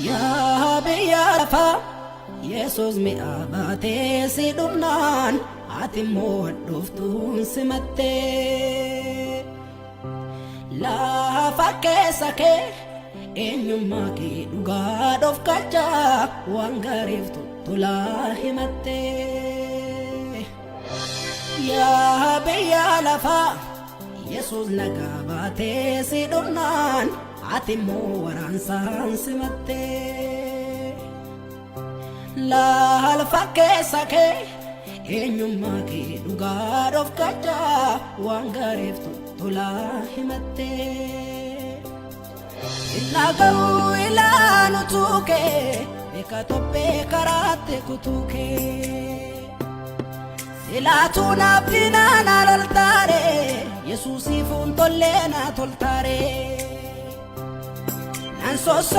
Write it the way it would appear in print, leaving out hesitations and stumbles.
Yaa biyya lafaa, Yesuus mi'a baatee si dhumnaan, ati immoo dhuftuun simattee. Lafa keessa kee eenyummaa kee dhugaa dhofkachaa waan gaariif tolaa himattee. Yaa biyya lafaa, Yesuus nagaa baatee si dhumnaan, ati immoo waraansaan simattee. Lafa keessa kee eenyummaa kee dhugaa dhofkachaa waan gaariif tolaa himattee. Innaga'uu ilaanu tuukee beeka tophee karaatti kutuukee. Silaatuu naabdinaa na loltaare, Yesuusiif tollee na toltaare. Nan sosso.